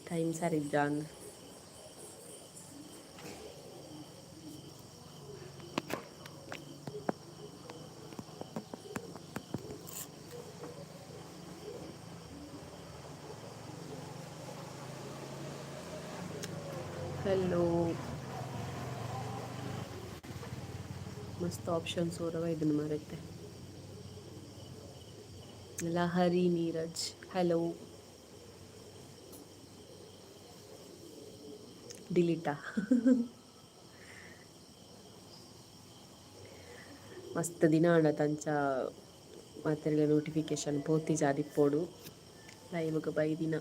Time ಸರಿ ಇಜ್ಜಾಂದ್. Hello, ಮಸ್ತ್ options ಹೊರವ ಇದನ್ನ ಮಾರೈತೆ. ಲಹರಿ ನೀರಜ್, ಹಲೋ. ಡಿಲೀಟಾ? ಮಸ್ತ್ ದಿನ ಆಂಡ ತಂಚ ಮಾತೆರ್ಲ ನೋಟಿಫಿಕೇಶನ್ ಪೋತಿ ಜಾದಿಪ್ಪೋಡು ಲೈವ್ಗ್ ಬೈದಿನ.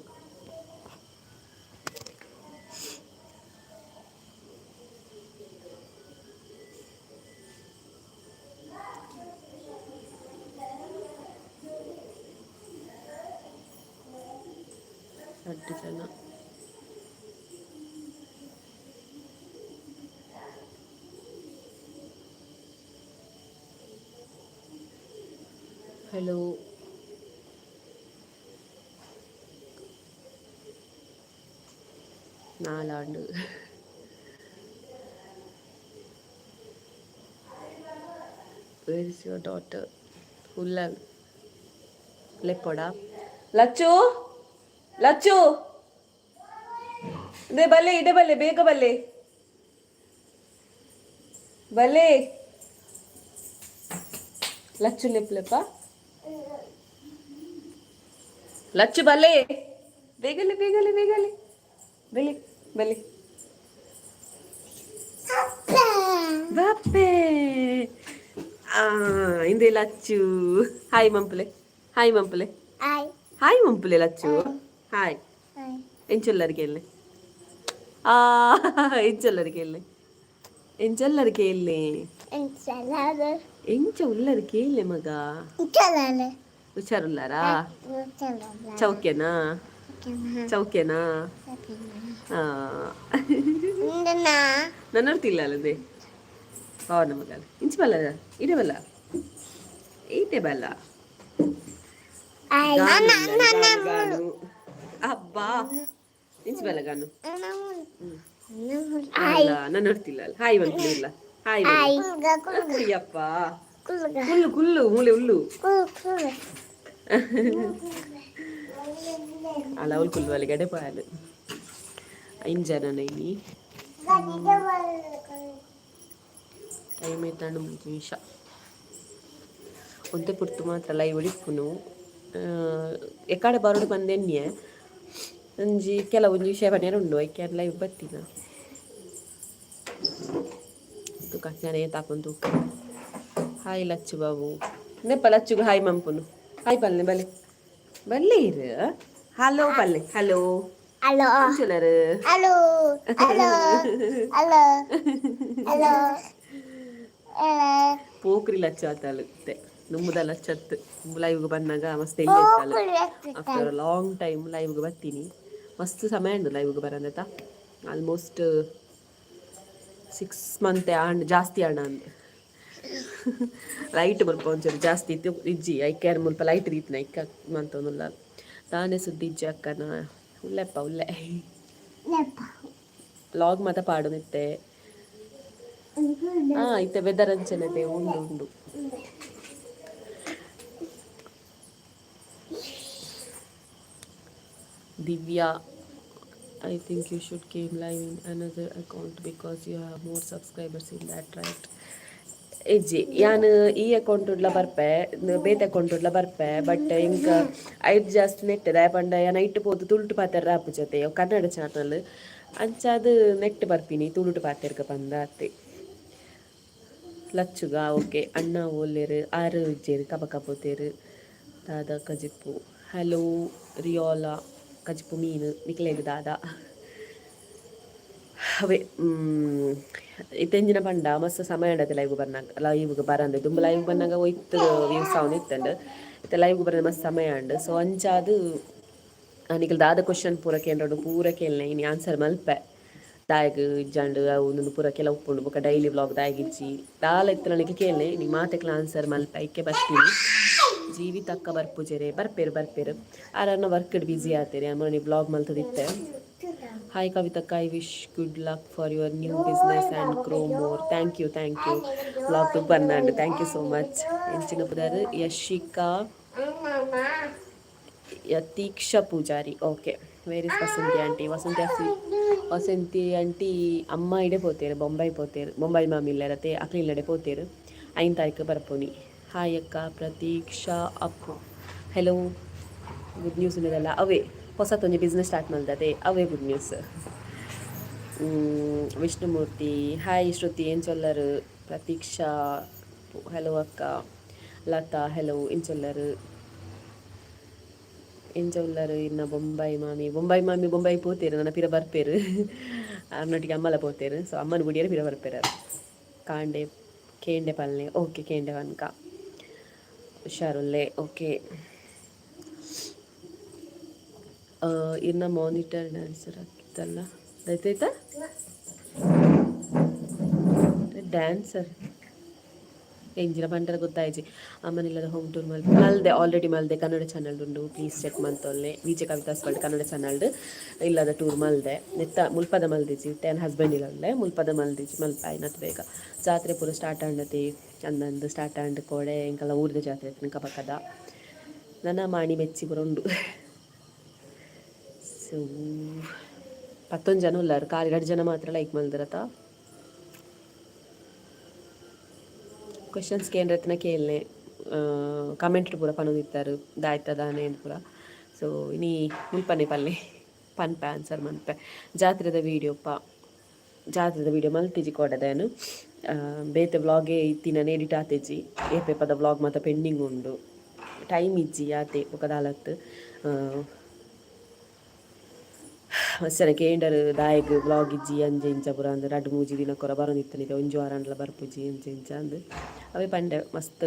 ರಡ್ಡ್ ಜನ. ಹಲೋ. ನಾಲಾಂಡ್. Where is your daughter? ಉಲ್ಲಲ್, ಲೆಪ್ಪೊಡ. ಲಚ್ಚು, ಲಚ್ಚು, ಇದೇ ಬಲ್ಲೆ, ಇಡೆ ಬಲ್ಲೆ, ಬೇಗ ಬಲ್ಲೆ, ಬಲ್ಲೆ. ಲಚ್ಚು, ಲೆಪ್ಪುಲೆಪ್ಪ. ಲಚ್ಚು, ಬಲ್ಲೆ, ಬೇಗಲೆ, ಬೇಗಲೆ, ಬೇಗಲೆ, ಬಲಿ ಬಲಿ. ಬಾಪೆ, ಆ ಇಂದೆ ಲಚ್ಚು. ಹಾಯ್ ಮಂಪುಲೆ, ಹಾಯ್ ಮಂಪುಲೆ. ಹಾಯ್. ಹಾಯ್ ಮಂಪುಲೆ ಲಚ್ಚು, ಹಾಯ್. ಹಾಯ್. ಎಂಚೊಲ್ಲರಿಗೆ ಎಲ್ಲೆ? ಆ, ಎಂಚೊಲ್ಲರಿಗೆ ಎಲ್ಲೆ? ಎಂಚೊಲ್ಲರಿಗೆ ಎಲ್ಲೆ? ಎಂಚಲಾದ? ಎಂಚ ಉಲ್ಲರಿಗೆ ಎಲ್ಲೆ ಮಗ? ಎಂಚಲಾದ? ಹುಷಾರುಲ್ಲಾರಾ? ಎಂಚಲಾದ? ಚೌಕ್ಯನಾ? ಚೌಕ್ಯನಾ? ಆ. ನನ್ನ ತಿಲ್ಲ ಅಲ್ಲದೆ ಪವನ ಮಗಲ್. ಇಂಚ ಬಲ್ಲ, ಇಡೆ ಬಲ್ಲ, ಈಟೆ ಬಲ್ಲ. ಗಾನು ಉಲ್ಲಲ್, ಗಾನು, ಗಾನು. ಅಬ್ಬಾ, ಇಂಚ ಬಲ್ಲ ಗಾನು. ಅಲ್ಲ, ನನ್ನ ತಿಲ್ಲ ಅಲ್ಲ. ಹಾಯ್ ಬಂತು ಇಲ್ಲ, ಹಾಯ್. ಅಯ್ಯಪ್ಪ, ಕುಲ್ಲು ಕುಲ್ಲು, ಮೂಲೆ ಉಲ್ಲು. ಅಲ್ಲ, ಅವಳು ಕುಲ್ಲು ಅಲ್ಲಿ ಗಡೆ ಪಾಯಲು. ಐನ್ ಜನ ಇನಿ. ಟೈಮ್ ಐತಾಂಡು 3 ನಿಮಿಷ. ಒಂತೆ ಪುರ್ತು ಮಾತ್ರ ಲೈವ್ ಇಪ್ಪುನು. ಎಕ್ಕಡೆ ಬರೋಡು ಬಂದೆನ್ಯೆ. ಒಂಜಿ ಕೆಲವೊಂಜಿ ವಿಷಯ ಪನ್ಯರ ಉಂಡು, ಐಕೆ ಲೈವ್ ಬತ್ತಿನ. ತೂಕ, ನಾನು ಏತಾಪುಂಡು ತೂಕ. ಹಾಯ್ ಲಚ್ಚು ಬಾಬು. ನೆಪ್ಪ, ಲಚ್ಚುಗು ಹಾಯ್ ಮಂಪುನು. ಹಾಯ್ ಪಲ್ಲೆ, ಬಲೆ ಬಲ್ಲೆ ಇರು. ಹಲೋ ಪಲ್ಲೆ, ಹಲೋ. ಹಲೋ. ಎಂಚುಲ್ಲರು? Hello, hello, hello, hello, hello. ಪೋಕ್ರಿ ಲಚ್ಚು ಆತಾಳು. ನುಮ್ಮುದ ಲಚ್ಚತ್ತು ಲೈವ್ಗೆ ಬಂದಾಗ ಮಸ್ತ್ ಎಲ್ಲಿ ಇರ್ತಾಳೆ. ಆಫ್ಟರ್ ಲಾಂಗ್ ಟೈಮ್ ಲೈವ್ಗೆ ಬರ್ತೀನಿ. ಮಸ್ತ್ ಸಮಯ ಉಂಡು ಲೈವ್ಗೆ ಬರಂದತ. ಆಲ್ಮೋಸ್ಟ್ 6 ಮಂತ್ ಆಂಡ್, ಜಾಸ್ತಿ ಆಂಡ ಅಂದ್. ಲೈಟ್ ಮುಲ್ಪ ಒಂಚೂರು ಜಾಸ್ತಿ ಇತ್ತು ಇಜ್ಜಿ, ಐಕೆ ಮುಲ್ಪ ಲೈಟ್ ದೀತ್ನ, ಐಕ ಮಂತೊಂದುಲ್ಲ. ದಾನೆ ಸುದ್ದಿ ಇಜ್ಜಿ ಅಕ್ಕನ? ಉಲ್ಲೆಪ್ಪ, ಉಲ್ಲೆ. ವ್ಲಾಗ್ ಮಾತ ಪಾಡೊಂದಿತ್ತೆ. ಹಾ, ಇತ್ತೆ ವೆದರ್ ಅಂಚನೆತೆ ಉಂಡು ಉಂಡು. Divya, I think you should came live in another account because you have more subscribers in that, right? ಇಜ್ಜಿ, ಯಾನ್ ಈ ಅಕೌಂಟ್ ಉಡ್ಲ ಬರ್ಪೆ, ಬೇತೆ ಅಕೌಂಟ್ ಉಡ್ಲ ಬರ್ಪೆ. ಬಟ್ ಇಂಕ ಐದು ಜಾಸ್ತಿ ನೆಟ್ ದಾಯೆ ಪಂಡ ಯಾನ್ ಐಟ್ ಪೋದು ತುಳುಟು ಪಾತೆರ ಆಪುಜತೆ. ಅವು ಕನ್ನಡ ಚಾನಲ್, ಅಂಚಾದ್ ನೆಟ್ ಬರ್ಪಿನಿ ತುಳುಟು ಪಾತೆರ್ಗ ಪಂದ ಅತ್ತೆ. ಲಚ್ಚುಗ ಓಕೆ. ಅಣ್ಣ ಓಲ್ಲೆರ್? ಆರು ಇಜ್ಜೆರ್, ಕಬಕ ಪೋತೇರು. ದಾದಾ ಕಜಿಪ್ಪು? ಹಲೋ ರಿಯೋಲಾ, ಕಜಿಪ್ಪು ಮೀನು. ನಿಕ್ಲೆಗ್ ದಾದಾ? ಅವೇ. ಇತ್ತೆಂಜಿನ ಪಂಡ ಮಸ್ತ್ ಸಮಯ ಉಂಡತೆ ಲೈವ್ ಬರ್ನಾಗ. ಲೈವ್ಗೆ ಬರಂದೆ ದುಂಬು ಲೈವ್ ಬಂದಾಗ ಒಯ್ತು ವ್ಯೂಸ್ ಅವನು ಇತ್ತಂಡು. ಇತ್ತೆ ಲೈವ್ಗೆ ಬರಂದೆ ಮಸ್ತ್ ಸಮಯ ಉಂಡು. ಸೊ ಅಂಚಾದ್ ನಿಕಲ್ ದಾದ ಕ್ವಶನ್ ಪೂರ ಕೇಂದ್ರಡು ಪೂರ ಕೇಳನೆ. ಇನಿ ಆನ್ಸರ್ ಮಲ್ಪೆ. ದಾಯಗ್ ಇಜ್ಜಾಂಡ್ ಅವು ಉಂದೊಂದು ಪೂರ ಕೆಲವು ಉಪ್ಪುಂಡು. ಬೊಕ ಡೈಲಿ ವ್ಲಾಗ್ ದಾಯಗ್ ಇಜ್ಜಿ, ದಾಲ ಇತ್ತಲ ನಿಕಲ್ ಕೇಳನೆ. ಇನಿ ಮಾತೆಕ್ಲ ಆನ್ಸರ್ ಮಲ್ಪೆ, ಐಕೆ ಬರ್ತೀನಿ. ಜೀವಿತಕ್ಕ ಬರ್ಪುಜೆರೆ? ಬರ್ಪೇರು, ಬರ್ಪೇರು. ಆರನ್ನ ವರ್ಕ್ ಬಿಸಿ ಆತೇರಿ. ಅಮ್ಮನಿ ವ್ಲಾಗ್ ಮಲ್ತದಿತ್ತೆ. Hi ಕವಿತಕ್ಕ, I wish good luck for your new business and grow more. Thank you, thank you. Vlog ಬನ್ನಾಂಡ್, thank you so much. ಎಂಚಿನ ಪುದರ್? Yashika ಯತೀಕ್ಷಾ Poojary. Okay, where is Vasanthi aunty? Vasanthi Vasanthi aunty ಅಮ್ಮ ಇಡೆ ಪೋತೇರು, ಬೊಂಬೈ ಪೋತೇರು. ಬೊಂಬೈ ಮಾಮಿ ಇಲ್ಲರತೆ, ಅಕ್ಲು ಇಲ್ಲಡೆ ಪೋತೇರು. ಐನ್ ತಾರೀಕು ಬರ್ಪೋನಿ. ಹಾಯ್ ಅಕ್ಕ, ಪ್ರತೀಕ್ಷಾ ಅಪ್ಪು. ಹೆಲೋ. ಗುಡ್ ನ್ಯೂಸ್ ಉಂಡದಲ್ಲ, ಅವೇ ಹೊಸತೊಂಜಿ business start ಮಲ್ದದೆ, ಅವೇ ಗುಡ್ ನ್ಯೂಸ್. ವಿಷ್ಣುಮೂರ್ತಿ ಹಾಯ್. ಶ್ರುತಿ, ಎಂಚೊಲ್ಲರು? ಪ್ರತೀಕ್ಷಾ ಹಲೋ ಅಕ್ಕ. ಲತಾ ಹಲೋ. ಎಂಚೊಲ್ಲರು, ಎಂಚೊಲ್ಲರು? ಇನ್ನ ಬೊಂಬೈ ಮಾಮಿ, ಬೊಂಬೈ ಮಾಮಿ ಬೊಂಬೈ ಪೋತೇರು, ನನ್ನ ಪಿರ ಬರ್ಪೇರು. ಅರ್ನೊಟ್ಟಿಗೆ ಅಮ್ಮಲ ಪೋತೇರು. ಸೊ ಅಮ್ಮನ ಗುಡಿಯರು ಪಿರ ಬರ್ಪೇರು. ಕಾಂಡೆ ಕೇಂಡೆ ಪಲ್ನೆ. ಓಕೆ, ಕೇಂಡೆ ವನ್ಕ. ಹುಷಾರುಲ್ಲೆ. ಓಕೆ. ಇನ್ನ ಮಾನಿಟರ್ ಡ್ಯಾನ್ಸರ್ ಹಾಕಿತ್ತಲ್ಲ, ಆಯ್ತಾಯ್ತಾ? ಡ್ಯಾನ್ಸರ್ ಎಂಜಿನ ಪಂಡರ ಗೊತ್ತಾಯ್ಜಿ. ಅಮ್ಮನಿಲ್ಲದ ಹೋಮ್ ಟೂರ್ ಮಲ್ ಮಲ್ದೆ, ಆಲ್ರೆಡಿ ಮಲ್ದೆ. ಕನ್ನಡ ಚಾನಲ್ ಉಂಡು, ಪ್ಲೀಸ್ ಚೆಕ್ ಮಂತೊಲ್ಲೆ. ವಿಜಯ ಕವಿತಾಸ್ ವರ್ಲ್ಡ್ ಕನ್ನಡ ಚಾನಲ್ಡ್ ಇಲ್ಲದ ಟೂರ್ ಮಲ್ದೆ. ನೆತ್ತ ಮುಲ್ಪದ ಮಲ್ದಿಜಿ. ಇತ್ತೆ ಹಸ್ಬೆಂಡ್ ಇಲ್ಲಲ್ಲೇ, ಮುಲ್ಪದ ಮಲ್ದಿಜಿ. ಮಲ್ಪ ಆಯ್ನತ್ ಬೇಗ. ಜಾತ್ರೆ ಪೂರ ಸ್ಟಾರ್ಟ್ ಆಂಡತಿ ಅಂದಂದು ಸ್ಟಾರ್ಟ್ ಆಂಡ್ ಕೋಡೆ. ಎಂಕಲ್ಲ ಊರ್ದ ಜಾತ್ರೆ ಇತ್ತು ಪಕ್ಕದ. ನನ್ನ ಮಾಣಿ ಮೆಚ್ಚಿ ಪೂರ ಉಂಡು. ಸೊ 11 ಜನ ಉಲ್ಲಾರು, ಖಾಲಿ ಎರಡು ಜನ ಮಾತ್ರ ಲೈಕ್ ಮಲ್ದಿರತ. ಕ್ವಶನ್ಸ್ ಕೇಂದ್ರತ್ನ ಕೇಳನೆ, ಕಮೆಂಟ್ ಪೂರ ಪನೊಂದಿತ್ತಾರೆ, ದಾಯ್ತದಾನೆ ಪೂರ. ಸೊ ಇನಿ ಮುಲ್ಪನೆ ಪಲ್ಲೆ ಪನ್ಪೆ, ಆನ್ಸರ್ ಮನ್ಪೆ. ಜಾತ್ರೆದ ವೀಡಿಯೋಪ್ಪ, ಜಾತ್ರೆದ ವೀಡಿಯೋ ಮಲ್ತಿಜಿ ಕೊಡದೇನು. ಬೇತೆ ವ್ಲಾಗೇ ಇತ್ತಿನ ಎಡಿಟ್ ಆತೇಜಿ. ಏಪೇಪದ ವ್ಲಾಗ್ ಮಾತ ಪೆಂಡಿಂಗ್ ಉಂಡು. ಟೈಮ್ ಇಜ್ಜಿ ಆತೆ. ಬೊಕ ಮಸ್ತ್ ಜನ ಕೇಂಡರ್, ದಾಯಗ್ ವ್ಲಾಗ್ ಇಜ್ಜಿ, ಅಂಚೆ ಇಂಚ ಪೂರ ಅಂದ್. ರಡ್ಡ್ ಮೂಜಿ ದಿನ ಕೊರ ಬರೋದಿತ್ತನಿದೆ, ಒಂಜಿ ವಾರ ಆಂಡಲ ಬರ್ಪುಜಿ, ಅಂಚೆ ಇಂಚ ಅಂದ್. ಅವೇ ಪಂಡೆ, ಮಸ್ತ್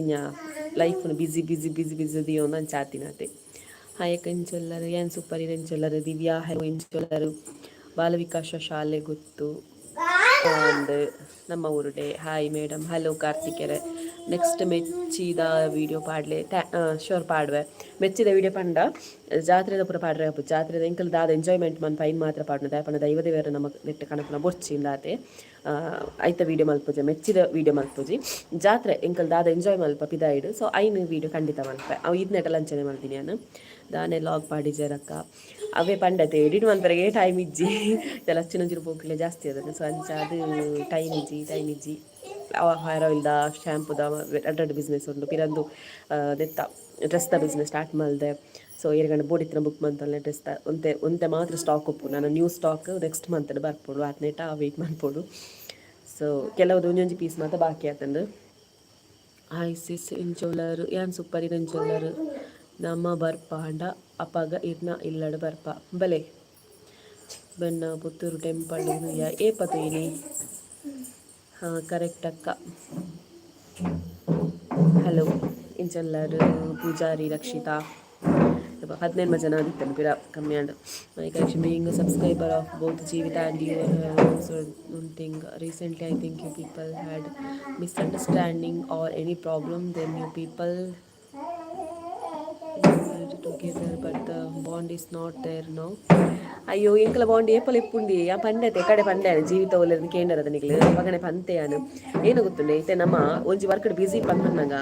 ಇഞ്ഞ ಲೈಫ್ನು ಬಿಸಿ ಬಿಸಿ ಬಿಸಿ ಬಿಸಿ ದಿಯೊಂದು ಅಂಚ ಆತಿನತೆ. ಹಾಯ್ ಎಂಚೊಲ್ಲರು? ಏನ್ ಸೂಪರ್. ಎಂಚೊಲ್ಲರು? ದಿವ್ಯಾ ಹಲೋ. ಎಂಚೊಲ್ಲರು? ಬಾಲವಿಕಾಸ ಶಾಲೆ ಗೊತ್ತು ಅಂದ್, ನಮ್ಮ ಊರುಡೆ. Hi madam. ಹಲೋ ಕಾರ್ತಿಕೆರೆ. ನೆಕ್ಸ್ಟ್ ಮೆಚ್ಚಿದ ವಿಡಿಯೋ ಪಾಡ್ಲೆ. ಶೋರ್, ಪಾಡುವೆ. ಮೆಚ್ಚಿದ ವಿಡಿಯೋ ಪಂಡ ಜಾತ್ರೆದ ಪೂರ ಪಾಡ್ರೆ ಆಪು. ಜಾತ್ರೆದ ಎಂಕಲ್ ದಾದ ಎಂಜಾಯ್ಮೆಂಟ್ ಮನ್ಪ ಐನ್ ಮಾತ್ರ ಪಾಡುನ. ದಾಯೆ ದೈವ ದೇವರ ನಮ್ಮ ನೆಟ್ಟ ಕನಪುನ ಬೊರ್ಚಿ ಇಂದಾತೆ. ಐತ ವಿಡಿಯೋ ಮಲ್ಪುಜೆ, ಮೆಚ್ಚಿದ ವಿಡಿಯೋ ಮಲ್ಪುಜಿ. ಜಾತ್ರೆ ಎಂಕಲ್ ದಾದ ಎಂಜಾಯ್ ಮಲ್ಪ ಪಿದಾಯಿಡು, ಸೊ ಐನ್ ವಿಡಿಯೋ ಖಂಡಿತ ಮಲ್ಪೆ. ಅವು ಇದ್ನೆಟ ಲಂಚನೆ ಮಲ್ತೀನಿ ನಾನು. ದಾನೆ ಲಾಗ್ ಪಾಡಿಜರಕ್ಕ? ಅವೇ ಪಂಡತೆ, ಎಡಿಟ್ ಮನ್ಪರೆಗೆ ಟೈಮ್ ಇಜ್ಜಿ. ಲಚ್ಚಿನಂಚಿನ ಪೋಕ್ಲೆ ಜಾಸ್ತಿ ಅದನ್ನು. ಸೊ ಅಂಚ ಅದು ಟೈಮ್ ಇಜ್ಜಿ, ಟೈಮ್ ಇಜ್ಜಿ. ಹೇರ್ ಆಯಿಲ್ದ, ಶ್ಯಾಂಪುದ ರಡ್ಡ್ ರಡ್ಡ್ ಬಿಸ್ನೆಸ್ ಉಂಡು. ಪಿರಂದು ನೆತ್ತ ಡ್ರೆಸ್ದ ಬಿಸ್ನೆಸ್ ಸ್ಟಾರ್ಟ್ ಮಲ್ದೆ. ಸೊ ಏರ್ಗಂಡ ಬೋಡಿತ್ತಿನ ಬುಕ್ ಮಂತಲ್ಲೆ. ಡ್ರೆಸ್ದ ಒಂತೆ ಒಂತೆ ಮಾತ್ರ ಸ್ಟಾಕ್ ಉಪ್ಪು. ನಾನು ನ್ಯೂ ಸ್ಟಾಕ್ ನೆಕ್ಸ್ಟ್ ಮಂತ್ ಬರ್ಪೋಡು, ಆತ್ನೇಟ ವೆಯ್ಟ್ ಮನ್ಪೋಡು. ಸೊ ಕೆಲವುದು ಒಂಜೊಂಜಿ ಪೀಸ್ ಮಾತ್ರ ಬಾಕಿ ಆತಂದು. ಹಾಯ್ ಸಿಸ್, ಇಂಚೊಲ್ಲರು? ಯಾನ್ ಸೂಪರ್, ಇಂಚೊಲ್ಲರು? ನಮ್ಮ ಬರ್ಪಾಂಡ ಅಪಗ ಇರ್ನ ಇಲ್ಲಡ್ ಬರ್ಪ ಬಲೆ. ಬೆನ್ನ ಪುತ್ತೂರು ಟೆಂಪಲ್ ಏಪ ತೂಯಿನಿ? ಹಾಂ, ಕರೆಕ್ಟ್ ಅಕ್ಕ. ಹಲೋ, ಇಂಚೊಲ್ಲರು? ಪೂಜಾರಿ ರಕ್ಷಿತಾ. 15 ಜನ ಆದಿತ್ತನು, ಪಿರ ಕಮ್ಮಿ and. My correction, being subscriber of both Jeevitha and your one thing, recently I think you people had misunderstanding or any problem, then you people together, but the bond is not there now. ಅಯ್ಯೋ, ಎಂಕಲ bond ಏಪಲ ಇಪ್ಪುಂಡಿ. ಆ ಪಂಡತೆ ಕಡೆ ಪಂಡೆ ಜೀವಿತ ಒಲ್ಲೆರ್ನ ಕೇಂಡರದ ನಿಕ್ಲು ಅಪಗನೆ ಪಂತೆ ಯಾನು. ಏನು ಗೊತ್ತುಂಡೆ, ಇತ್ತೆ ನಮ್ಮ ಒಂಜಿ ವರ್ಕ್ ಬಿಸಿ ಪಂಪನ್ನಗ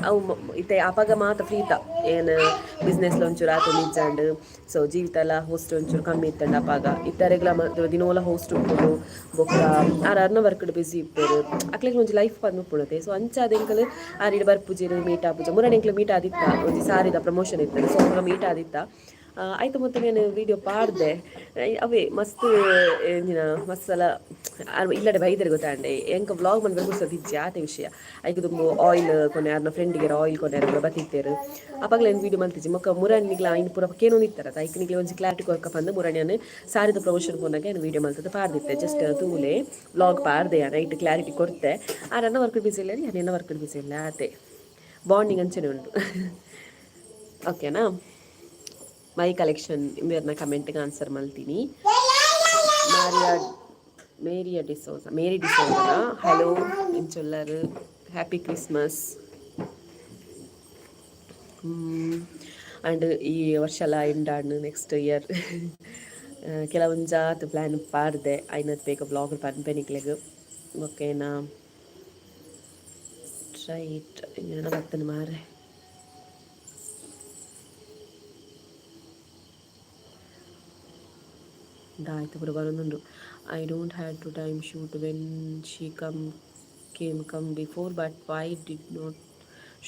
ಅವು ಇತ್ತೆ ಅಪಗ ಮಾತ ಫ್ರೀತ ಏನು ಬಿಸ್ನೆಸ್ ಒಂಚೂರು ಆತು ನಿಜ್ಜಾಂಡ್. ಸೊ ಜೀವಿತ ಎಲ್ಲ ಹೋಸ್ಟ್ ಒಂಚೂರು ಕಮ್ಮಿ ಇತ್ತಂಡ ಅಪಾಗ. ಇತ್ತರೆಗ್ಲ ದಿನೋಲ ಹೋಸ್ಟ್ ಉಪ್ಪುಂಡು. ಬೊಕ್ಕ ಆರ್ ಅರ್ನ ವರ್ಕ್ ಬಿಸಿ ಇಪ್ಪೇರು. ಅಕ್ಲೆಗ್ ಒಂಜಿ ಲೈಫ್ ಪಂದ್ ಉಪ್ಪುಣತೆ. ಸೊ ಅಂಚಾದ ಎಂಕಲ್ ಆರ್ ಇಡ ಬರ್ಪುಜೆರು, ಮೀಟ್ ಆಪುಜ. ಮುರಣ ಎಂಕ್ಲು ಮೀಟ್ ಆದಿತ್ತ, ಒಂಜಿ ಸಾರಿದ ಪ್ರಮೋಷನ್ ಇತ್ತು. ಸೊ ಅವಾಗ ಮೀಟ್ ಆದಿತ್ತ. ಆಯ್ತು, ಮೊತ್ತ ನಾನು ವಿಡಿಯೋ ಪಾಡ್ದೆ. ಅವೇ ಮಸ್ತ್ ಎಂಜಿನ ಮಸ್ತ್ ಸಲ ಇಲ್ಲಡೆ ಬೈದರೆ ಗೊತ್ತಾಂಡೆ. ಎಂಕ ವ್ಲಾಗ್ ಮನ್ಪೆರೆ ಪುರ್ಸೊತ್ತು ಆತೆ ವಿಷಯ. ಐಕ್ ದುಂಬು ಆಯಿಲ್ ಕೊನೆ ಅರ್ನ ಫ್ರೆಂಡಿಗೆ ಆಯಿಲ್ ಕೊನೆ ಬತ್ತಿತ್ತೇರು. ಅಪಗಲ ಏನು ವಿಡಿಯೋ ಮಲ್ತಿಜಿ. ಮೊಕ್ಕ ಮುರಣಿಗ್ಲ ಐನ್ ಪೂರ ಕೇನೊಂದಿತ್ತರ. ಐಕ್ ನಿಗ್ಲೆ ಒಂಜಿ ಕ್ಲಾರಿಟಿ ಕೊರ್ಕ ಪಂದ್ ಮುರಣಿಯನ್ನು ಸಾರಿದ ಪ್ರಮೋಷನ್ ಪೋನಾಗ ಏನು ವಿಡಿಯೋ ಮಲ್ತದ ಪಾಡ್ದಿತ್ತೆ. ಜಸ್ಟ್ ತೂಲೆ, ವ್ಲಾಗ್ ಪಾಡ್ದೆ. ನೈಟ್ ಕ್ಲಾರಿಟಿ ಕೊರ್ತೆ. ಆ ರನ್ನ ವರ್ಕ್ ಬಿಸಿ ಇಲ್ಲ, ಯಾನೆನ್ನ ವರ್ಕ್ ಬಿಸಿ ಇಲ್ಲ ಆತೆ. ಬಾಂಡಿಂಗ್ ಅಂಚನೆ ಉಂಟು, ಓಕೆನಾ? ಮೈ ಕಲೆಕ್ಷನ್ ಇಂಬೇರ್ನ ಕಮೆಂಟ್ಗೆ ಆನ್ಸರ್ ಮಲ್ತೀನಿ. ಮಾರಿಯಾ, ಮೇರಿಯಾ ಡಿಸೋಜ, ಮೇರಿ ಡಿಸೋಜನ, ಹಲೋ, ಇಂಚೊಲ್ಲರು? Happy Christmas. ಆ್ಯಂಡ್ ಈ ವರ್ಷಲ ಎಂಡಾಂಡ್. ನೆಕ್ಸ್ಟ್ ಇಯರ್ ಕೆಲವೊಂಜಾತ್ ಪ್ಲ್ಯಾನ್ ಪಾಡ್ದೆ. ಐನತ್ ಬೇಗ ವ್ಲಾಗ್ ಪನ್ಪೆ ನಿಕ್ಲೆಗ್, ಓಕೆನಾ? ರೈಟ್, ಇಂಜಿನ ಬತ್ತನ ಮಾರೆ. ದಾಯ್ತು ಪೂರ ಬರೊಂದುಂಡು. I don't had to time shoot when she come came come before, but why did not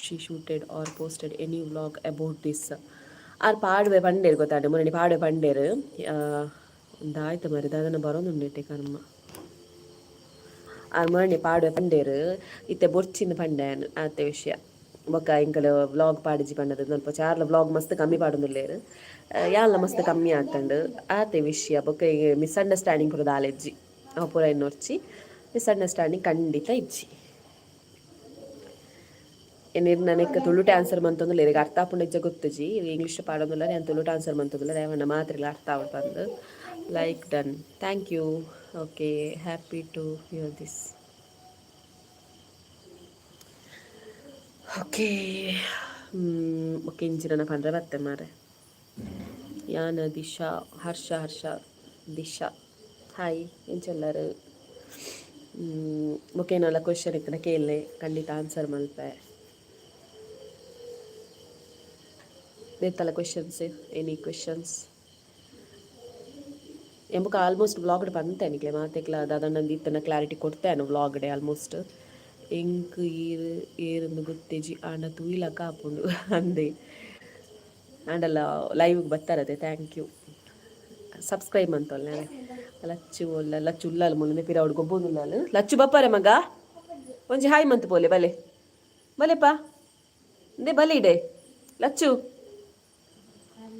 she shooted or posted any vlog about this? ಆರ್ ಪಾಡುವೆ ಪಂಡೇರು ಗೊತ್ತಾಂಡೆ, ಮೊನ್ನೆ ಪಾಡುವೆ ಪಂಡೇರು. ದಾಯ್ತ ಮಾರೆ, ದಾದನ ಬರೋದುಂಡು ಎಟ್ಟೆ ಕರ್ಮ. ಆರ್ ಮೊನ್ನೆ ಪಾಡುವೆ ಪಂಡೇರು, ಇತ್ತೆ ಬೊರ್ಚಿಂದು ಪಂಡೆ ಆತೆ ವಿಷಯ. ಬೊಕ್ಕ ಎಂಕಲ್ ವ್ಲಾಗ್ ಪಾಡಿಜಿ ಪಂಡದು ಸ್ವಲ್ಪ ಚಾರ್ಲ ವ್ಲಾಗ್ ಮಸ್ತ್ ಕಮ್ಮಿ ಪಾಡೊಂದುಲ್ಲೆರ್, ಯಾನ್ಲ ಮಸ್ತ್ ಕಮ್ಮಿ ಆತಂಡು, ಆತೆ ವಿಷಯ. ಬೊಕ್ಕ ಮಿಸ್ಅಂಡರ್ಸ್ಟ್ಯಾಂಡಿಂಗ್ ಪೂರ ದಾಲೆಜ್ಜಿ, ಅವು ಪೂರ ಎನ್ನೊರ್ಚಿ, ಮಿಸ್ಅಂಡರ್ಸ್ಟ್ಯಾಂಡಿಂಗ್ ಖಂಡಿತ ಇಜ್ಜಿ. ನಿರ್ನನೆಕ್ ತುಳುಟೆ ಆನ್ಸರ್ ಮಂತೊಂದುಲ್ಲೆರ್. ಇರೆಗ್ ಅರ್ಥ ಆಪುಂಡ ಇಜ್ಜ ಗೊತ್ತುಜಿ. ಇಂಗ್ಲೀಷ್ ಪಾಡೊಂದುಲ್ಲೆರ್, ಯಾನ್ ತುಳುಟು ಆನ್ಸರ್ ಮಂತೊಂದುಲ್ಲೆರ್. ರೇವಣ್ಣ ಮಾತ್ರೆಲ ಅರ್ಥ ಆವಡ್ ಪಂದ್. Like done, thank you. Okay, happy to hear this. Okay, okay, ಇಂಚಿನ ಪಂಡ್ರೆ ಬತ್ತೆ ಮಾರೆ. ಯಾನ ದಿಶಾ, ಹರ್ಷ, ಹರ್ಷ, ದಿಶಾ, ಹಾಯ್, ಎಂಚೊಲ್ಲರು? ಬೊಕ್ಕ ಕ್ವಶನ್ ಇತ್ತನ ಕೇಳ್ನೆ, ಖಂಡಿತ ಆನ್ಸರ್ ಮಲ್ಪೆ. ದೇತಲ ಕ್ವೆಶನ್ಸ್, ಎನಿ ಕ್ವೆಶನ್ಸ್? ಎಂಬುಕ ಆಲ್ಮೋಸ್ಟ್ ವ್ಲಾಗ್ಡ್ ಪಂತೆ ನಿಕ್ಲೆ ಮಾತೆಕ್ಲ ದಾದಣ್ಣ ಇತ್ತನ ಕ್ಲಾರಿಟಿ ಕೊಡ್ತೇನೆ ವ್ಲಾಗ್ಡೆ ಆಲ್ಮೋಸ್ಟ್. ಎಂಕ್ ಈರ್ ಏರಿಂದು ಗೊತ್ತೇಜಿ, ಆಂಡ ತೂಯಿಲಕ ಆಪುಂಡು ಅಂದೆ. ಆಂಡಲ ಲೈವ್ಗೆ ಬತ್ತಾರತೆ, thank you. Subscribe ಮಂತೊಲ್ಲೆ. Lachchu ಒಲ್ಲ, Lachchu ಉಲ್ಲಾಲು ಮುಲ್ಲ ಪಿರವಡು ಗೊಬ್ಬೊಂದುಲ್ಲಾಲು. Lachchu ಬಪ್ಪಾರೆ ಮಗ, ಒಂಜಿ ಹಾಯ್ ಮಂತ್ ಪೋಲೆ. ಬಲೆ ಬಲೆಪಾ, ಇಂದೆ ಬಲೆ ಇಡೆ Lachchu.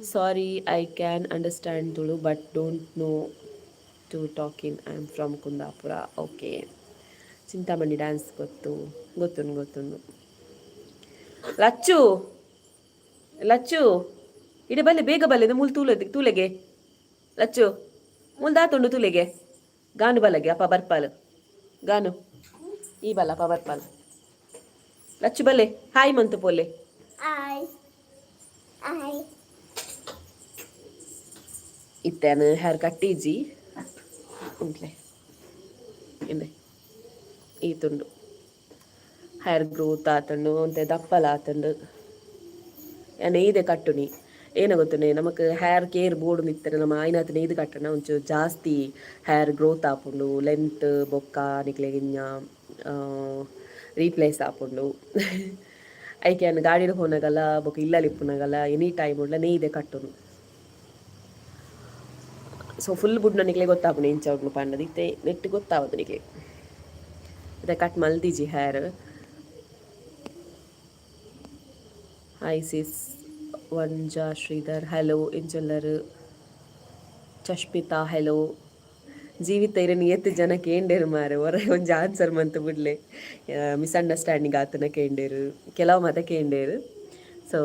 Sorry, I can understand Tulu but don't know to talk in. I am from Kundapura. Okay, Chintamani dance ಗೊತ್ತು, ಗೊತ್ತುಂಡು ಗೊತ್ತುಂಡು. ಲಚ್ಚು ಲಚ್ಚು ಇಡೆ ಬಲ್ಲೆ, ಬೇಗ ಬಲ್ಲೆ. ಮೂಲು ತೂಲೆ ತೂಲೆಗೆ ಲಚ್ಚು, ಮೂಲು ದಾತುಂಡು ತೂಲೆಗೆ. ಗಾನು ಬಲಗೆ ಅಪ್ಪ ಬರ್ಪಾಲು, ಗಾನು ಈ ಬಲ್ಲ ಅಪ್ಪ ಬರ್ಪಾಲು. ಲಚ್ಚು ಬಲ್ಲೆ, ಹಾಯ್ ಮಂತು ಪೋಲೆ. Hi hi. ಇತ್ತೇನು ಹೇರ್ ಕಟ್ಟಿಜಿ ಉಂಟ್ಲೆ ಇಂದೆ ಈ ತುಂಡು. ಹೇರ್ ಗ್ರೋತ್ ಆತಂಡು, ಒಂತೆ ದಪ್ಪಲ ಆತಂಡು. ಯಾನ್ ಈದೆ ಕಟ್ಟುನಿ, ಏನ ಗೊತ್ತುನೆ, ನಮಕ್ ಹೇರ್ ಕೇರ್ ಬೋಡು ಇತ್ತರೆ ನಮ್ಮ ಆಯ್ನಾತ್ ನೇಯ್ದು ಕಟ್ಟಣ ಒಂಚೂರು ಜಾಸ್ತಿ ಹೇರ್ ಗ್ರೋತ್ ಆಪುಂಡು, ಲೆಂತ್ ಬೊಕ್ಕ ನಿಕ್ಲೆಗ್ ಇಂಜ ರೀಪ್ಲೇಸ್ ಆಪುಂಡು. ಐಕೆ ಯಾನ್ ಗಾಡಿಡ್ ಪೋನಗಲ ಬೊಕ್ಕ ಇಲ್ಲಲ್ ಇಪ್ಪುನಗಲ ಎನಿ ಟೈಮ್ ಉಡ್ಲ ನೇಯ್ದೆ ಕಟ್ಟುನು. ಸೊ ಫುಲ್ ಬುಡ್ನ ನಿಕ್ಲೆ ಗೊತ್ತಾಪುಂಡು ಎಂಚ ಉಂಡು ಪಂಡದು. ಇತ್ತೆ ನೆಟ್ ಗೊತ್ತಾವದು ನಿಕ್ಲೆ. ಇತ್ತೆ ಕಟ್ ಮಲ್ದಿಜಿ hair. Hi sis. Vanaja Sridhar hello, ಎಂಚೊಲ್ಲರು? ಚಷ್ಮಿತಾ hello. ಜೀವಿತ ಇರನ್ ಏತ್ ಜನ ಕೇಂಡೇರು ಮಾರೆ, ಒರ ಒಂಜಿ ಆನ್ಸರ್ ಮಂತ್ ಬುಡ್ಲೆ. ಮಿಸ್ಅಂಡರ್ಸ್ಟ್ಯಾಂಡಿಂಗ್ ಆತನ ಕೇಂಡೇರು, ಕೆಲವು ಮಾತ ಕೇಂಡೇರು. ಸೊ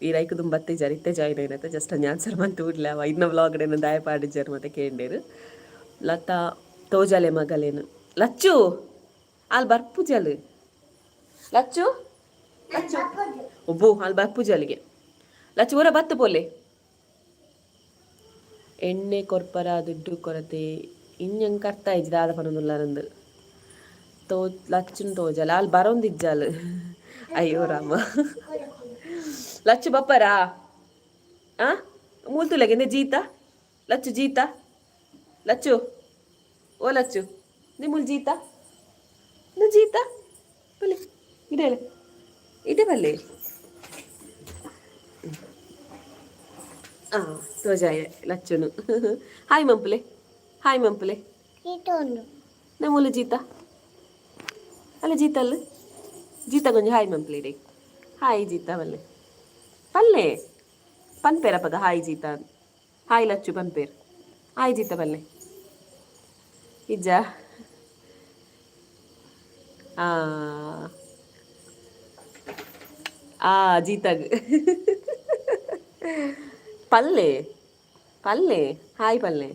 ಈ ರೈಕ್ ದುಂಬು ಬತ್ತಿಜಾರ್, ಇತ್ತೆ ಜಾಯ್ನ್ ಆಯ್ನತ, ಜಸ್ಟ್ ಒಂಜಿ ಆನ್ಸರ್ ಮಂತ್ ಬುಡ್ಲೆ. ಅವ ಇನ್ನ ವ್ಲಾಗ್ ದಾಯ ಪಾಡಿಜಾರ್ ಮತ್ತೆ ಕೇಂಡೇರು. ಲತಾ ತೋಜಾಲೆ ಮಗಲೇನು. ಲಚ್ಚು ಆಲ್ ಬರ್ಪುಜಲ್. ಲಚ್ಚು ಲಚ್ಚು ಒಬ್ಬು ಆಲ್ ಬರ್ಪುಜಲಿಗೆ. ಲಚ್ಚು ಊರ ಬತ್ತು ಪೋಲೆ. ಎಣ್ಣೆ ಕೊರ್ಪರ ದುಡ್ಡು ಕೊರತೆ ಇಂಜಂಗ್ ಅರ್ಥ ಇಜ್ಜಿ ದಾದ ಪನೊಂದುಲ್ಲಾರಂದು. ತೋ ಲಚ್ಚುನ್ ತೋಜಾಲ, ಆಲ್ ಬರೋಂದಿಜ್ಜಾಲ್. ಅಯ್ಯೋ ರಾಮ. ಲಚ್ಚು ಬಪ್ಪರಾ? ಆ ಮೂಲ್ತುಲೆಗೆ ಜೀತ ಲಚ್ಚು, ಜೀತ ಲಚ್ಚು, ಓ ಲಚ್ಚು, ನಿಮ್ಮೂಲ್ ಜೀತ ನ ಜೀತ ಬಲ್ಲೆ ಇದೆ ಇದೆ ಬಲ್ಲೆ. ಆ ತೋಜಾಯ ಲಚ್ಚುನು. ಹಾಯ್ ಮಂಪುಲೆ, ಹಾಯ್ ಮಂಪುಲೆ. ನಮ್ಮೂಲು ಜೀತ ಅಲ್ಲ, ಜೀತ ಅಲ್ಲ, ಜೀತ ಕೊಂಚ ಹಾಯ್ ಮಂಪುಲೆ ಇಡೆ. ಹಾಯ್ ಜೀತ ಬಲ್ಲೆ, ಪಲ್ಲೆ ಪನ್ಪೇರಪ್ಪಗ. ಹಾಯ್ ಜೀತ, ಹಾಯ್ ಲಚ್ಚು ಪನ್ಪೇರ್. ಹಾಯ್ ಜೀತ ಬಲ್ಲೆ ಇಜ್ಜ? ಆ ಆ ಜೀತಗ್ ಪಲ್ಲೆ ಪಲ್ಲೆ, ಹಾಯ್ ಪಲ್ಲೆ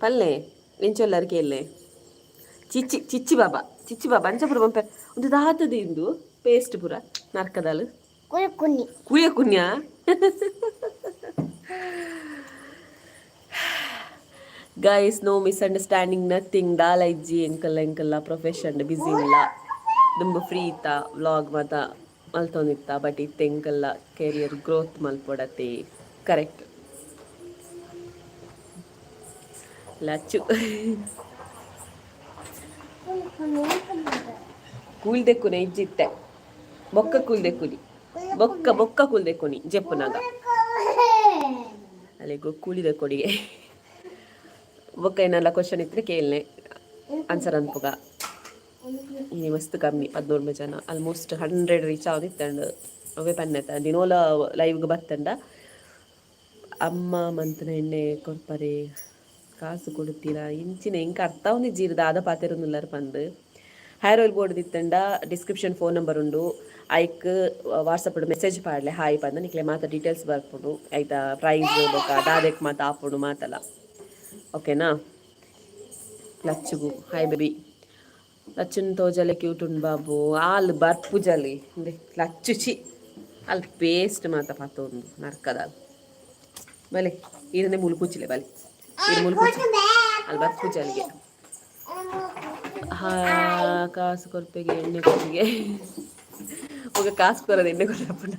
ಪಲ್ಲೆ. ಎಂಚೊಲ್ಲರ್ ಕೇಲ್ಲೆ. ಚಿಚ್ಚಿ ಚಿಚ್ಚಿ ಬಾಬಾ, ಚಿಚ್ಚಿ ಬಾಬಾ ಅಂಚ ಪೂರ ಪಂಪೆ. ಒಂದು ದಾತದ ಇಂದು ಪೇಸ್ಟ್ ಪೂರ ನರ್ಕದಾಲ್. ಕುಯ್ಯ ಕುನ್ನಿ. ಕುಯ್ಯ ಕುನ್ಯ. Guys, no misunderstanding, nothing. ದಾಲ ಇಜ್ಜಿ. ಎಂಕಲ್ಲ ಎಂಕಲ್ಲ ಪ್ರೊಫೆಷನ್ ಬಿಸಿ ಇಲ್ಲ. ದುಂಬು ಫ್ರೀ ಇತ್ತ, ವ್ಲಾಗ್ ಮಾತ ಮಲ್ತೊಂದಿತ್ತ. ಬಟ್ ಇತ್ತೆ ಎಂಕಲ್ಲ ಕೆರಿಯರ್ ಗ್ರೋತ್ ಮಲ್ಪೊಡತ್ತೆ. ಕರೆಕ್ಟ್ ಲಚ್ಚು. ಕೂಲ್ ದೆಕ್ಕುನೆ ಇಜ್ಜಿತ್ತೆ. ಬೊಕ್ಕ ಕೂಲ್ ದೆಕ್ಕುನಿ, ಬೊಕ್ಕ ಬೊಕ್ಕ ಕೂಲ್ ದೆಕ್ಕುನಿ ಜೆಪ್ಪುನಾಗ. ಅಲ್ಲಿಗೂ ಕೂಲಿ ದೆಕ್ಕೊಡಿಗೆ. ಬೊಕ್ಕ ಏನೆಲ್ಲ ಕ್ವಶನ್ ಇತ್ತರೆ ಕೇಳನೆ, ಆನ್ಸರ್ ಅನ್ಪುಗ. ಈ ಮಸ್ತ್ ಕಮ್ಮಿ, 13 ಜನ. ಆಲ್ಮೋಸ್ಟ್ 100 ರೀಚ್ ಆವೊಂದಿತ್ತಂಡ್. ಅವೇ ಪನ್ನೆತ ದಿನೋಲ ಲೈವ್ಗೆ ಬತ್ತಂಡ. ಅಮ್ಮ ಮಂತನ ಎಣ್ಣೆ ಕೊರ್ಪರೆ ಕಾಸು ಕೊಡುತ್ತೀರಾ? ಇಂಚಿನ ಎಂಕ್ ಅರ್ಥ ಆವೊಂದಿಜ್ಜಿ, ದಾದ ಪಾತೆರೊಂದುಲ್ಲಾರ್ ಪಂದ್. Hair oil board description phone number ಉಂಡು. ಐಕ್ ವಾಟ್ಸಪ್ ಮೆಸೇಜ್ ಪಾಡ್ಲೆ, ಹಾಯ್ ಪಂದ್. ನಿಕ್ಲೆ ಮಾತ ಡೀಟೇಲ್ಸ್ ಬರ್ಪುಂಡು. ಐತ ಪ್ರೈಸ್ ಬೊಕ ದಾದೆಕ್ ಮಾತ ಆಪುಂಡು ಮಾತಲ. ಓಕೆನಾ? ಲಚ್ಚುಗು ಹಾಯ್ ಬೇಬಿ. ಲಚ್ಚುನ್ ತೋಜಲೆ, ಕ್ಯೂಟ್ ಉಂಡು ಬಾಬು. ಆಲ್ ಬರ್ಪುಜಲಿ. ಲಚ್ಚು ಚಿ ಅಲ್ ಪೇಸ್ಟ್ ಮಾತ ಪತ್ತೊಂದು ನರ್ಕದಾಲ್. ಬಲೆ, ಈರನೆ ಮುಲು ಕುಚ್ಚಿಲೆ. ಬಲೆ, ಈರು ಮುಲು ಕುಚ್ಚಿ. ಅಲ್ಲಿ ಬರ್ಪುಜಲಿಗೆ. ಹಾ, ಕಾಸು ಕೊರ್ಪೆಗೆ ಎಣ್ಣೆ ಕೊರಿಗೆ ఒక ಕಾಸು ಕೊರದು, ಎಣ್ಣೆ ಕೊರಪುಂಡ.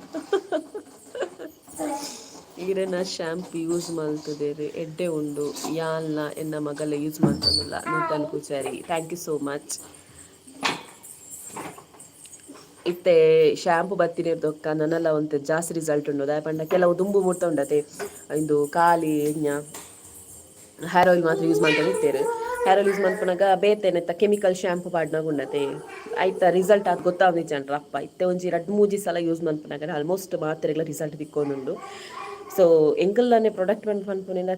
ಈರೆನ ಶ್ಯಾಂಪು ಯೂಸ್ ಮಲ್ತುದೆರ್, ಎಡ್ಡೆ ಉಂಡು. ಯಾನ್ಲ ಎನ್ನ ಮಗಲ ಯೂಸ್ ಮಲ್ತೊಂದುಲ್ಲ. Nuthan Poojary, thank you so much. ಇತ್ತೆ ಶ್ಯಾಂಪು ಬತ್ತಿನಿರ್ದೊಕ್ಕ ನನಲ ಒಂತೆ ಜಾಸ್ತಿ ರಿಸಲ್ಟ್ ಉಂಡು. ದಾಯೆ ಪಂಡ ಕೆಲವು ದುಂಬು ಮುಟ್ಟ ಉಂಡತೆ, ಇಂದು ಖಾಲಿ ಎಂಜ ಹೇರ್ ಆಯಿಲ್ ಮಾತ್ರ ಯೂಸ್ ಮಲ್ತೊಂದಿತ್ತೆರ್. ಹೇರ್ ಆಯಿಲ್ ಯೂಸ್ ಮಲ್ಪುನಗ ಬೇತೆ ನೆತ್ತ ಕೆಮಿಕಲ್ ಶ್ಯಾಂಪು ಪಾಡ್ನಾಗ ಉಂಡತೆ, ಐತ ರಿಸಲ್ಟ್ ಆದ್ ಗೊತ್ತಾವೊಂದಿಜ್ಜಂಡ್ರ ಅಪ್ಪ. ಇತ್ತೆ ಒಂಜಿ ರಡ್ಡ್ ಮೂಜಿ ಸಲ ಯೂಸ್ ಮಲ್ಪುನಗ ಆಲ್ಮೋಸ್ಟ್ ಮಾತೆರೆಗ್ಲ ರಿಸಲ್ಟ್ ತಿಕ್ಕೊಂದುಂಡು. ಸೊ ಎಂಕಲ್ಲಾನೆ ಪ್ರಾಡಕ್ಟ್ ಪಂದ್ ಪನ್ಪುನೆನ್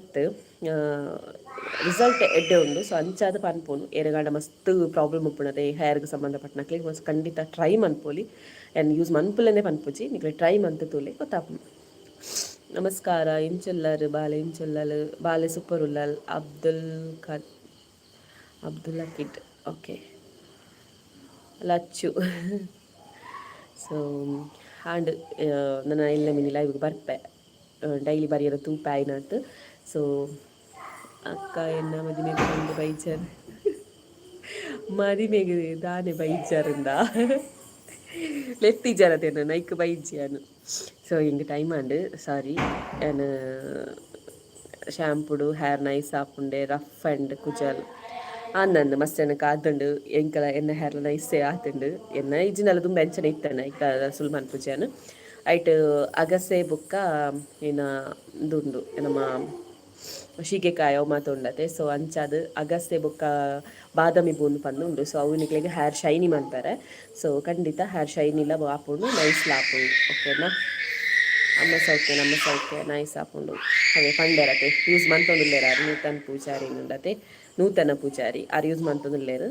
ರಿಸಲ್ಟ್ ಎಡ್ಡೆ ಉಂಡು. ಸೊ ಅಂಚಾದ್ ಪನ್ಪುನು, ಏರೆಗಾಂಡ ಮಸ್ತ್ ಪ್ರಾಬ್ಲಮ್ ಉಪ್ಪುನತೆ ಹೇರ್ಗ್ ಸಂಬಂಧಪಟ್ಟನಕ್ಲೆಗ್ ಮಸ್ತ್ ಖಂಡಿತ ಟ್ರೈ ಮನ್ಪೊಲಿ. ಯಾನ್ ಯೂಸ್ ಮನ್ಪುಲೆನೆ ಪನ್ಪುಜಿ, ನಿಕ್ಲೆ ಟ್ರೈ ಮಂತ್ ತೂಲೆ, ಗೊತ್ತಾಪುಂಡು. ನಮಸ್ಕಾರ, ಎಂಚುಲ್ಲರ್ ಬಾಲೆ? ಎಂಚುಲ್ಲಲ್ ಬಾಲೆ? ಸೂಪರ್ ಉಲ್ಲಲ್. ಅಬ್ದುಲ್ ಖಾದ್, ಅಬ್ದುಲ್ಲಾ ಕಿಡ್. ಓಕೆ ಲಚ್ಚು. ಸೊ ಆಂಡ್ ನನ ಎಲ್ಲ ಮಿನಿ ಲೈವ್ಗೆ ಬರ್ಪೆ. ಡೈಲಿ ಬರಿಯರ ತೂಪೆ ಆಯ್ನಾತ್. ಸೊ ಅಕ್ಕ, ಎನ್ನ ಮದಿಮೆಗ್ ಪಂದ್ ಬೈಜರ್. ಮದಿಮೆಗ್ ದಾನೆ ಬೈಜಾರಂದ? ಲೆತ್ತಿಜಾರತೆ ನೈಕ್ ಬೈಜ್ಯಾನು. ಸೊ ಹಿಂಗೆ ಟೈಮ್ ಆಂಡ್, ಸಾರಿ. ಯಾನ್ ಶ್ಯಾಂಪುಡು ಹೇರ್ ನೈಸ್ ಆಪುಂಡೆ, ರಫ್ ಆ್ಯಂಡ್ ಕುಜಲ್ ಅಂದಂದು ಮಸ್ತ್ ಜನಕ್ಕೆ ಆತುಂಡು. ಎಂಕಲ ಎನ್ನ ಹೇರ್ಲ ನೈಸೇ ಆತುಂಡು. ಎನ್ನ ಇಜ್ಜಿಂಡಲ ದುಂಬು ಎಂಚನೆ ಇತ್ತಣ್ಣ ಇಕ್ಕ ಸುಲ್ ಮನ್ಪುಜಾನ್. ಐಟ್ ಅಗಸೆ ಬೊಕ್ಕ ಏನ ಉಂದುಂಡು, ನಮ್ಮ ಶೀಗೆಕಾಯಿ ಅವು ಮಾತ ಉಂಡತೆ. ಸೊ ಅಂಚಾದ್ ಅಗಸೆ ಬೊಕ್ಕ ಬಾದಾಮಿ ಬೂಂದು ಪಂದ್ ಉಂಡು. ಸೊ ಅವು ನಿಕ್ಲೆಗ್ ಹೇರ್ ಶೈನಿ ಮನ್ಪರೆ. ಸೊ ಖಂಡಿತ ಹೇರ್ ಶೈನಿಲ ಆಪುಂಡು, ನೈಸ್ಲ ಆಪುಂಡು. ಓಕೆನಾ? ಅಮ್ಮ ಸೌಖ್ಯ, ನಮ್ಮ ಸೌಖ್ಯ. ನೈಸ್ ಆಪುಂಡು. ಅವೇ ಪಂಡೆರತೆ, ಯೂಸ್ ಮಂತೊಂದುಲ್ಲೆರ್ ಆರ್. ನೂತನ್ ಪೂಜಾರಿ ಉಂಡತೆ, ನೂತನ ಪೂಜಾರಿ ಆರ್ ಯೂಸ್ ಮಂತೊಂದುಲ್ಲೆರ್.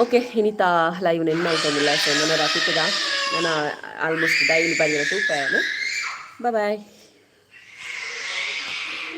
ಓಕೆ, ಇನಿತ ಲೈವ್ ನೆನ್ ಮಲ್ತೊಂದುಲ್ಲ. ಸೊ ನನ್ನ ತಿಕ್ಕುದ. ನನ್ನ ಆಲ್ಮೋಸ್ಟ್ ಡೈಲಿ ಬರಿಯರ ತೂಪೆ. ಬಾಯ್.